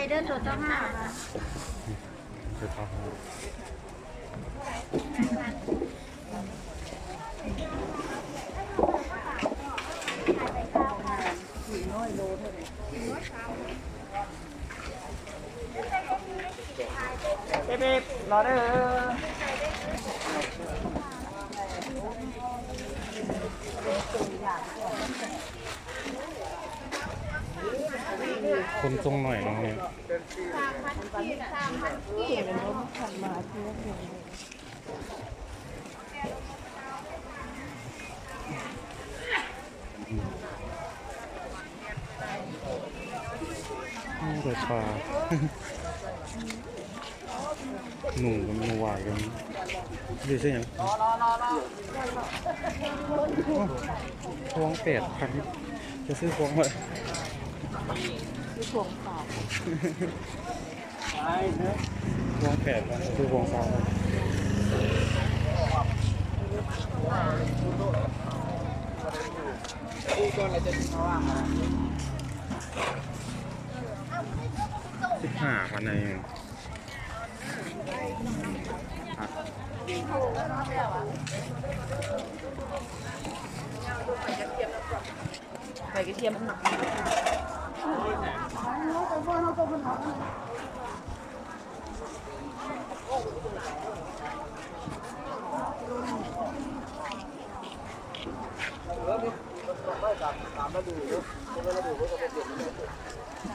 ເດີໂຕເຈົ້າຫ້າ. ເບບໆ ລໍເດີ. ຄົນສົ່ງໜ້ອຍເນາະ. ໂອ້ ໄດ້ປາ ໜູ ໜູຫວາຍກັນ ຢູ່ໃສ່ຫຍັງ? ພວງແປດພັນ ຈະຊື້ພວງໄວ້ ຊື້ພວງສາມ ພວງແປດພັນ ຊື້ພວງສາມ ສິບຫ້າພັນ ໄດ້ຢູ່. ໃບກະທຽມມັນໝັກ. ຕາມລະດູເນາະ ແຕ່ລະດູເພິ່ນກໍບໍ່ເປັນ.